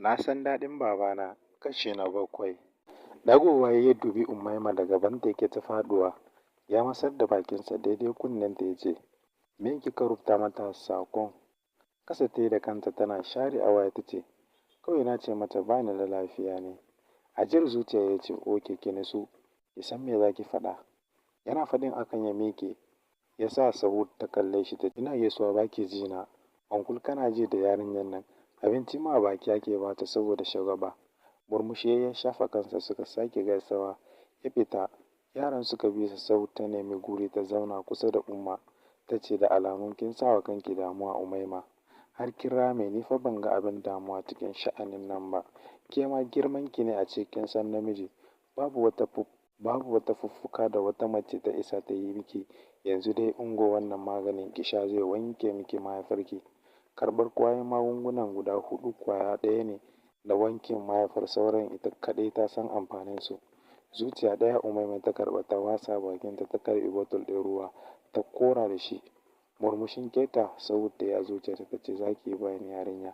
Na san daɗin babana, kashi na 7. Ɗagowa ya dubi Umaima da gabanta yake ta faɗuwa. Ya masar da bakinsa daidai kunnenta ya ce, "Me kika rubuta mata saƙon?" Kasa ta yi da kanta tana share hawaye ta ce, "Kawai na ce mata ba ni da lafiya ne." Ajiyar zuciya ya ce, "Ok, ki nutsu, ki san me za ki faɗa." Yana faɗin hakan ya miƙe, ya sa Sahud ta kalle shi ta, "Ina gaisuwa ba ki ji na. Uncle, kana ji da yarinyar nan. Abinci ma a baki ake bata saboda shagwaba." Murmushi ya shafa kansa, suka sake gaisawa, ya fita. Yaran suka bi sa. Sahud ta nemi guri ta zauna kusa da Umma. Ta ce, "Da alamun kin sa wa kanki damuwa, Umaima. Har kin rame. Ni fa ban ga abin damuwa cikin sha'anin nan ba. Ke ma girman ki ne a ce kin san namiji. Babu wata fuffuka da wata mace ta isa ta yi miki. Yanzu dai ungo wannan maganin ki sha, zai wanke miki mahaifarki." Karɓar ƙwayoyin magungunan guda huɗu, ƙwaya ɗaya ne na wankin mahaifar, sauran ita kaɗai ta san amfaninsu. Zuciya ɗaya Umaima ta karɓa, ta watsa bakinta, ta karɓi bottle ɗin ruwa ta kora da shi. Murmushin keta Sahud ta yi a zuciyarta ta ce, "Za ki bani yarinya."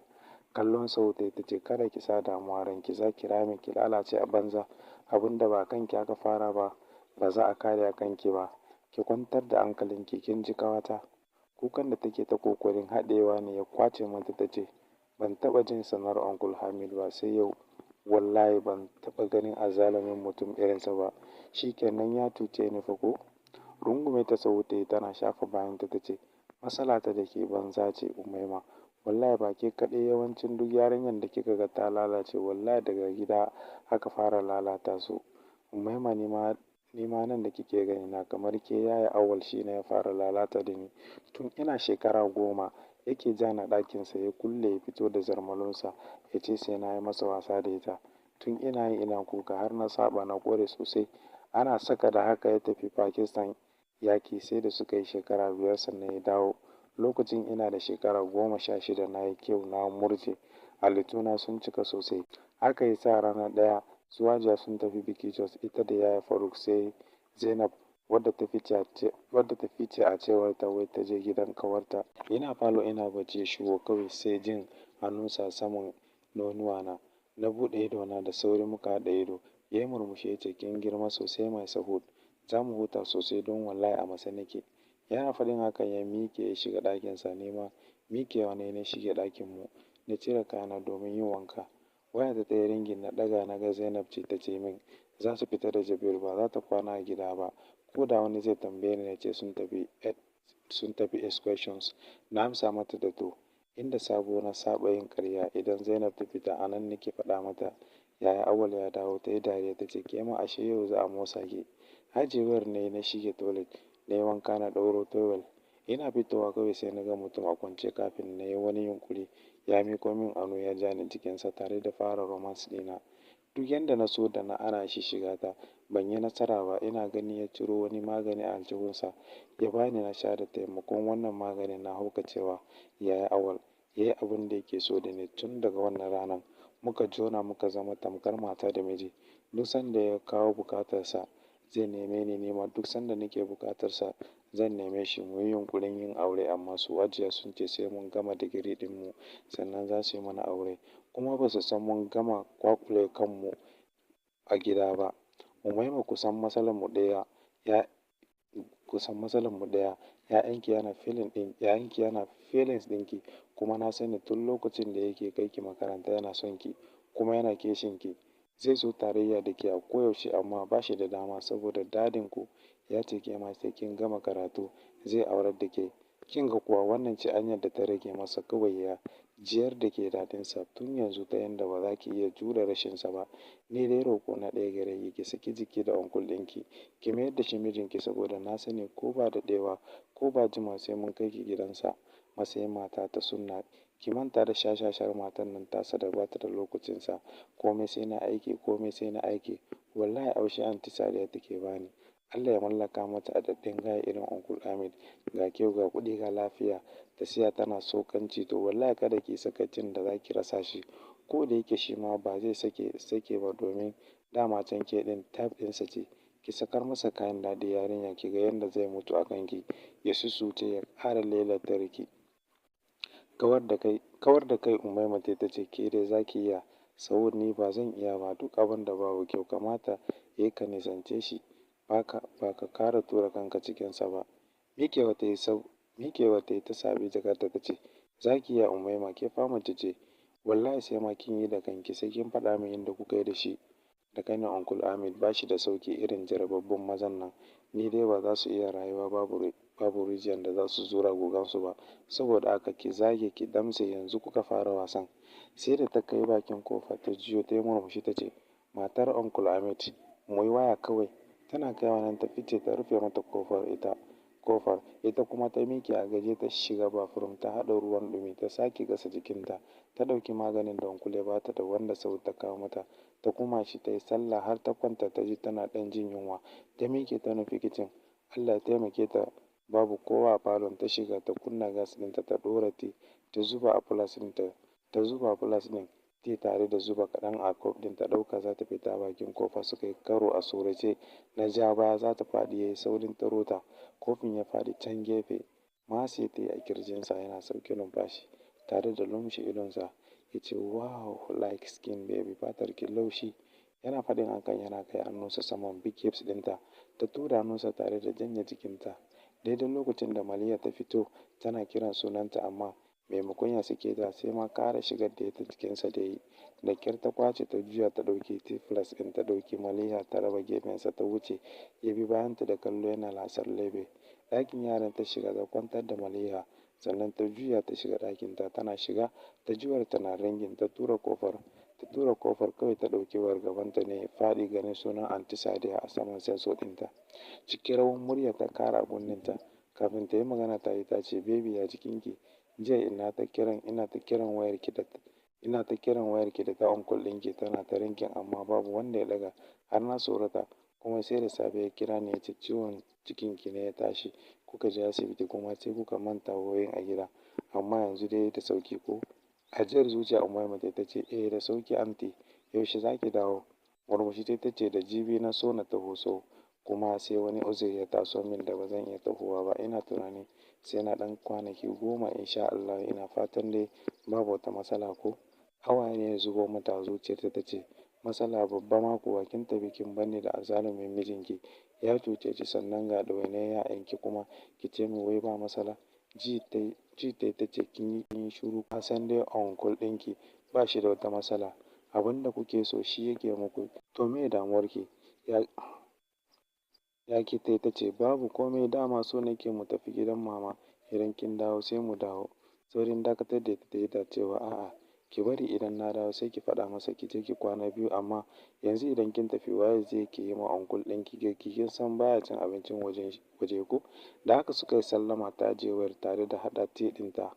Kallon Sahud ta ce, "Kada ki sa damuwa ranki, za ki rame ki lalace a banza. Abin da ba kanki aka fara ba, ba za a kare a kanki ba. Ki kwantar da hankalinki, kin ji ƙawata?" Kukan da take ta kokarin haɗewa ne ya kwace mata. Ta ce, "Ban taɓa jin sanar Uncle Hamid ba sai yau. Wallahi ban taɓa ganin azzalumin mutum irinsa ba. Shi kenan ya cuce ni fa ko?" Rungume ta Sahud ta yi tana shafa bayanta ta ce, "Matsalata da ke banza ce, Umaima. Wallahi ba ke kaɗai, yawancin duk yarinyar da kika ga ta lalace, wallahi daga gida aka fara lalata su. Umaima, ni ma nan da kike gani na kamar ke, Yaya Auwal shi ne ya fara lalata da ni. Tun ina shekara 10 yake ja na ɗakinsa ya kulle, ya fito da zarmalonsa, ya ce sai na yi masa wasa da ita. Tun ina yi ina kuka har na saba, na ƙware sosai. Ana tsaka da haka ya tafi Pakistan yaƙi, sai da suka yi shekara 5 sannan ya dawo. Lokacin ina da shekara 16, na yi kyau, na murje, halittuna sun cika sosai. Aka yi sa rana ɗaya, su Hajiya sun tafi biki Jos, ita da Yaya Faruk, sai Zainab wadda ta fice a cewar ta wai ta je gidan ƙawarta. Ina falo ina bacci ya shigo, kawai sai jin hannunsa saman nonuwana. Na buɗe idona da sauri, muka haɗa ido. Ya yi murmushi ya ce, 'Kin girma sosai, my Sahud. Za mu huta sosai don wallahi a matse nake.' Yana faɗin hakan ya miƙe ya shiga ɗakinsa. Ni ma miƙewa na yi na shige ɗakinmu. Na cire kayana domin yin wanka. Wayata ta yi ringing, na ɗaga, na ga Zainab ce. Ta ce min za su fita da Jabir, ba za ta kwana a gida ba. Ko da wani zai tambaye ni, na ce sun tafi excursions. Na amsa mata da to. Inda sabo na saba yin ƙarya, idan Zainab ta fita a nan nake faɗa mata Yaya Auwal ya dawo. Ta yi dariya ta ce, "Ke ma ashe yau za a motsa ki." Ajiye wayar na yi, na shige toilet, na yi wanka, na ɗauro towel. Ina fitowa kawai sai na ga mutum a kwance. Kafin na yi wani yunƙuri, ya miƙo min hannu ya ja ni jikinsa tare da fara romance ɗina. Duk yanda na so da na hana shi shiga ta, ban yi nasara ba. Ina gani ya ciro wani magani a aljihunsa ya ba ni na sha. Da taimakon wannan maganin na haukacewa Yaya Auwal. Ya yi abin da yake so da ni. Tun daga wannan ranar muka jona, muka zama tamkar mata da miji. Duk sanda ya kawo bukatarsa zai neme ni, nima duk sanda nake bukatarsa zan neme shi. Mu yi yunƙurin yin aure, amma su Hajiya sun ce sai mun gama digiri ɗinmu sannan za su yi mana aure. Kuma ba su san mun gama ƙwaƙule kanmu a gida ba. Umaima, kusan matsalar mu ɗaya ya kusan matsalar mu ɗaya. Yayanki yana feelings ɗinki, kuma na sani tun lokacin da yake kai ki makaranta yana son ki kuma yana kishin ki. Zai so tarayya da ke a koyaushe, amma ba shi da dama saboda daddyn ku ya ce ke ma sai kin gama karatu zai aurar da ke. Kin ga kuwa wannan ce hanyar da ta rage masa kawai ya jiyar da ke daɗinsa tun yanzu ta yanda ba za ki iya jure rashinsa ba. Ni dai roƙo na ɗaya gare ki, ki saki jiki da uncle ɗinki, ki mayar da shi mijinki, saboda na sani ko ba daɗewa ko ba jimawa sai mun kai ki gidansa matsayin mata ta sunna. Ki manta da shashashar matan nan tasa da bata da lokacinsa. Komai sai na aiki, komai sai na aiki. Wallahi haushi Aunty Sadiya take bani. Allah ya mallaka mata haɗaɗɗen gaye irin Uncle Hamid. Ga kyau, ga kuɗi, ga lafiya. Ta tsaya tana sokanci. To wallahi kada ki yi sakacin da za ki rasa shi. Ko da yake shi ma ba zai sake sake ba, domin dama can ke ɗin type ɗinsa ce. Ki sakar masa kayan daɗi, yarinya, ki ga yanda zai mutu a kanki. Ya susuce ya ƙara lalatar ki." Kawar da kai Umaima ta ce, "Ke dai za ki iya." Sa'ud, ni ba zan iya ba. Duk abin da babu kyau kamata ya yi ka nisance shi, ba ka kara tura kanka cikinsa ba. Miƙewa ta yi ta saɓi jakarta ta ce, "Za ki iya, Umaima, ke fa mace ce. Wallahi sai ma kin yi da kanki, sai kin faɗa min inda kuka yi da shi da ƙanin Uncle Ahmed. Ba shi da sauƙi irin jarababbun mazan nan. Ni dai ba za su iya rayuwa babu rijiyar da za su zura gugansu ba. Saboda haka ki zage ki damtse, yanzu kuka fara wasan." Sai da ta kai bakin ƙofa ta juyo ta yi murmushi ta ce, "Matar Uncle Ahmed, mu yi waya kawai." Tana kaiwa nan ta fice ta rufe mata ƙofar, ita kuma ta miƙe a gajiye ta shiga bathroom ta haɗa ruwan ɗumi ta sake gasa jikinta. Ta ɗauki maganin da Uncle ya bata da wanda Sa'ud ta kawo mata. Ta kuma shi ta yi sallah har ta kwanta ta ji tana ɗan jin yunwa. Ta miƙe ta nufi kicin. Allah ya taimake ta, babu kowa a falon. Ta shiga ta kunna gas ɗinta, ta ɗora tea, ta zuba a flask ɗinta, ta zuba a flask ɗin tea tare da zuba kaɗan a cup ɗin. Ta ɗauka za ta fita, bakin ƙofa suka yi karo. A tsorace na ja baya za ta faɗi, ya yi saurin taro ta. Kofin ya faɗi can gefe. Matse ta yi a ƙirjinsa yana sauke numfashi tare da lumshe idonsa. Ya ce, "Wow, like skin baby, fatar ki laushi." Yana faɗin hakan yana kai hannunsa saman big hips ɗinta. Ta tura hannunsa tare da janye jikinta. Daidai lokacin da Maliha ta fito tana kiran sunanta, amma maimakon ya sake ta sai ma ƙara shigar da ita jikinsa da yi. Da ƙyar ta ƙwace, ta juya ta ɗauki tea flask ɗin, ta ɗauki Maliha, ta raba gefensa ta wuce. Ya bi bayanta da kallo yana lasar lebe. Ɗakin yaran ta shiga ta kwantar da Maliha, sannan ta juya ta shiga ɗakinta. Tana shiga ta ji wayarta na ringing. Ta tura ƙofar kawai ta ɗauki wayar. Gabanta ne ya faɗi ganin sunan Aunty Sadiya a saman sensor ɗinta. Cikin rawar murya ta ƙara kunnenta. Kafin ta yi magana ta yi ta ce, "Baby, ya jikinki? Jiya ina ta kiran wayarki da ta uncle ɗinki tana ta ringing amma babu wanda ya ɗaga, har na tsorata. Kuma sai da safe ya kira ni ya ce ciwon cikinki ne ya tashi kuka je asibiti, kuma sai kuka manta wayoyin a gida. Amma yanzu dai da sauƙi ko?" Ajiyar zuciya Umaima ta ce, "Eh, da sauƙi aunty. Yaushe za ki dawo?" Murmushi ta ce, "Da jibi na so na taho so, kuma sai wani uzuri ya taso min da ba zan iya tahowa ba. Ina tunanin sai na ɗan kwanaki 10 insha Allah. Ina fatan dai babu wata matsala ko?" Hawaye ne ya zubo mata a zuciyarta ta ce, "Matsala babba ma kuwa. Kin tafi kin barni da azzalumin mijinki. Ya cuce ki, sannan ga ɗawainiyar 'ya'yanki, kuma ki ce min wai ba matsala." Ji ta ta ce, "Kin yi shiru, ka san dai uncle ɗinki ba shi da wata matsala. Abin da kuke so shi yake muku. To me damuwarki?" Ya ki ta ce, "Babu komai, dama so nake mu tafi gidan mama. Idan kin dawo sai mu dawo." Saurin dakatar da ita ta yi da cewa, "A'a, ki bari idan na dawo sai ki faɗa masa ki je ki kwana biyu. Amma yanzu idan kin tafi, waye zai ke yi ma uncle ɗinki girki? Kin san baya cin abincin waje ko?" Da haka suka yi sallama, ta ajiye wayar tare da haɗa tea ɗinta.